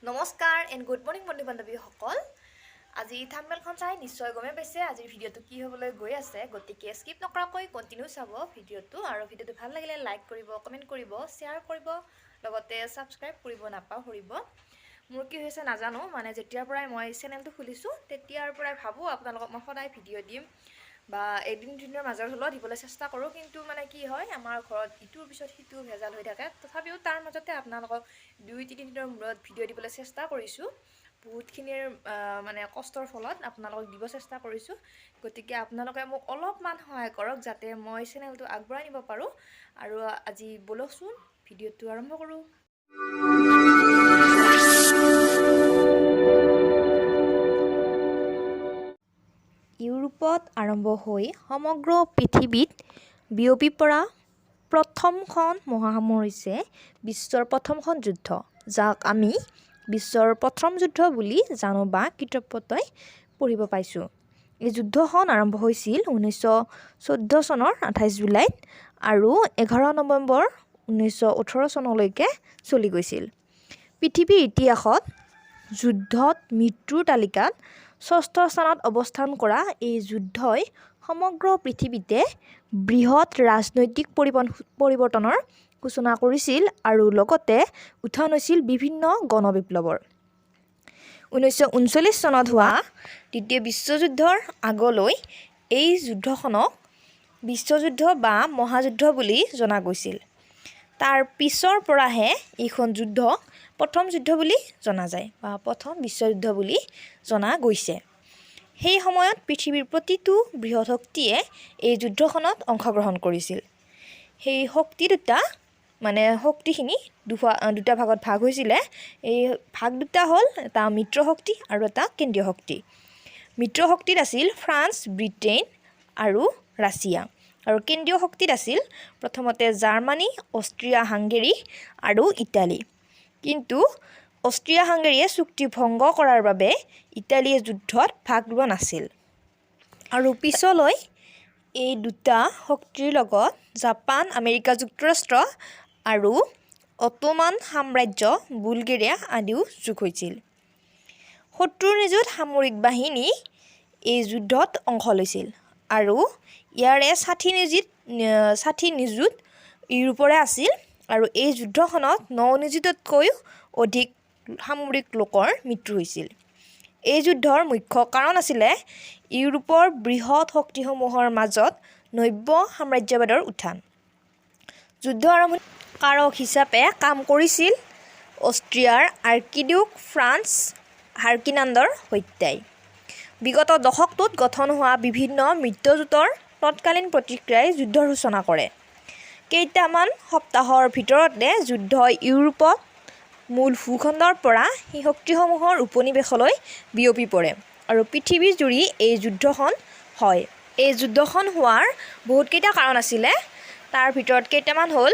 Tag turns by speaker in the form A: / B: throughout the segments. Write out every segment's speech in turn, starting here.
A: নমস্কাৰ and good morning বন্ধু বান্ধৱীসকল। আজি থাম্বনেলখন চাই নিশ্চয় গমেই পাইছে আজিৰ ভিডিঅ'টো কি হ'বলৈ গৈ আছে। গতিকে স্কিপ নকৰাকৈ কণ্টিনিউ চাব ভিডিঅ'টো আৰু ভিডিঅ'টো ভাল লাগিলে লাইক কৰিব, কমেণ্ট কৰিব, শ্বেয়াৰ কৰিব, লগতে ছাবস্ক্ৰাইব কৰিব নাপাহৰিব। মোৰ কি হৈছে নাজানো, মানে যেতিয়াৰ পৰাই মই চেনেলটো খুলিছোঁ তেতিয়াৰ পৰাই ভাবোঁ আপোনালোকক মই সদায় ভিডিঅ' দিম বা এদিন দুদিনৰ মাজত হ'লেও দিবলৈ চেষ্টা কৰোঁ। কিন্তু মানে কি হয়, আমাৰ ঘৰত ইটোৰ পিছত সিটো ভেজাল হৈ থাকে। তথাপিও তাৰ মাজতে আপোনালোকক 2-3 দিনৰ মূৰত ভিডিঅ' দিবলৈ চেষ্টা কৰিছোঁ। বহুতখিনিৰ মানে কষ্টৰ ফলত আপোনালোকক দিব চেষ্টা কৰিছোঁ। গতিকে আপোনালোকে মোক অলপমান সহায় কৰক, যাতে মই চেনেলটো আগবঢ়াই নিব পাৰোঁ। আৰু আজি ব'লকচোন, ভিডিঅ'টো আৰম্ভ কৰোঁ। ইউৰোপত আৰম্ভ হৈ সমগ্ৰ পৃথিৱীত বিয়পি পৰা প্ৰথমখন মহাসমৰ হৈছে বিশ্বৰ প্ৰথমখন যুদ্ধ, যাক আমি বিশ্বৰ প্ৰথম যুদ্ধ বুলি জানো বা কিতাপতে পঢ়িব পাইছোঁ। এই যুদ্ধখন আৰম্ভ হৈছিল 1914 চনৰ 28 জুলাইত আৰু 11 নৱেম্বৰ 1918 চনলৈকে চলি গৈছিল। পৃথিৱীৰ ইতিহাসত যুদ্ধত মৃত্যুৰ তালিকাত ষষ্ঠ স্থানত অৱস্থান কৰা এই যুদ্ধই সমগ্ৰ পৃথিৱীতে বৃহৎ ৰাজনৈতিক পৰিৱৰ্তনৰ সূচনা কৰিছিল আৰু লগতে উত্থান হৈছিল বিভিন্ন গণবিপ্লৱৰ। 1939 চনত হোৱা দ্বিতীয় বিশ্বযুদ্ধৰ আগলৈ এই যুদ্ধখনক বিশ্বযুদ্ধ বা মহাযুদ্ধ বুলি জনা গৈছিল। তাৰ পিছৰ পৰাহে এইখন যুদ্ধক প্ৰথম যুদ্ধ বুলি জনা যায় বা প্ৰথম বিশ্বযুদ্ধ বুলি জনা গৈছে। সেই সময়ত পৃথিৱীৰ প্ৰতিটো বৃহৎ শক্তিয়ে এই যুদ্ধখনত অংশগ্ৰহণ কৰিছিল। সেই শক্তি দুটা, মানে শক্তিখিনি দুটা ভাগত ভাগ হৈছিলে। এই ভাগ দুটা হ'ল এটা মিত্ৰ শক্তি আৰু এটা কেন্দ্ৰীয় শক্তি। মিত্ৰ শক্তিত আছিল ফ্ৰান্স, ব্ৰিটেইন আৰু ৰাছিয়া আৰু কেন্দ্ৰীয় শক্তিত আছিল প্ৰথমতে জাৰ্মানী, অষ্ট্ৰিয়া হাংগেৰী আৰু ইটালী। কিন্তু অষ্ট্ৰিয়া হাংগেৰীয়ে চুক্তি ভংগ কৰাৰ বাবে ইটালীয়ে যুদ্ধত ভাগ লোৱা নাছিল। আৰু পিছলৈ এই দুটা শক্তিৰ লগত জাপান, আমেৰিকা যুক্তৰাষ্ট্ৰ আৰু অটোমান সাম্ৰাজ্য, বুলগেৰিয়া আদিও যোগ হৈছিল। 70 নিযুত সামৰিক বাহিনী এই যুদ্ধত অংশ লৈছিল আৰু ইয়াৰে 60 নিযুত ইউৰোপৰে আছিল। আৰু এই যুদ্ধখনত 9 নিযুততকৈও অধিক সামৰিক লোকৰ মৃত্যু হৈছিল। এই যুদ্ধৰ মুখ্য কাৰণ আছিলে ইউৰোপৰ বৃহৎ শক্তিসমূহৰ মাজত নব্য সাম্ৰাজ্যবাদৰ উত্থান। যুদ্ধ আৰম্ভণি কাৰক হিচাপে কাম কৰিছিল অষ্ট্ৰিয়াৰ আৰ্কিডিউক ফ্ৰান্স ফাৰ্ডিনাণ্ডৰ হত্যাই। বিগত দশকটোত গঠন হোৱা বিভিন্ন মিত্ৰজোঁটৰ তৎকালীন প্ৰতিক্ৰিয়াই যুদ্ধৰ সূচনা কৰে। কেইটামান সপ্তাহৰ ভিতৰতে যুদ্ধই ইউৰোপত মূল ভূখণ্ডৰ পৰা সেই শক্তিসমূহৰ উপনিৱেশলৈ বিয়পি পৰে আৰু পৃথিৱীজুৰি এই যুদ্ধখন হয়। এই যুদ্ধখন হোৱাৰ বহুতকেইটা কাৰণ আছিলে। তাৰ ভিতৰত কেইটামান হ'ল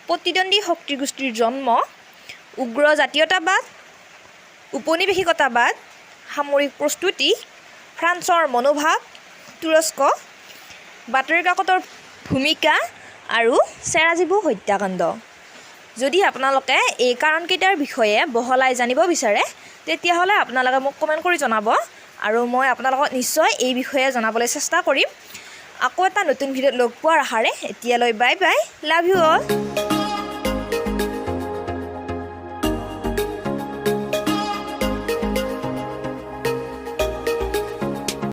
A: প্ৰতিদ্বন্দ্বী শক্তিগোষ্ঠীৰ জন্ম, উগ্ৰ জাতীয়তাবাদ, উপনিৱেশিকতাবাদ, সামৰিক প্ৰস্তুতি, ফ্ৰান্সৰ মনোভাৱ, তুৰস্ক, বাতৰি কাকতৰ ভূমিকা আৰু চেৰাজেভো হত্যাকাণ্ড। যদি আপোনালোকে এই কাৰণকেইটাৰ বিষয়ে বহলাই জানিব বিচাৰে, তেতিয়াহ'লে আপোনালোকে মোক কমেণ্ট কৰি জনাব আৰু মই আপোনালোকক নিশ্চয় এই বিষয়ে জনাবলৈ চেষ্টা কৰিম। আকৌ এটা নতুন ভিডিঅ'ত লগ পোৱাৰ আশাৰে এতিয়ালৈ bye bye, love you all.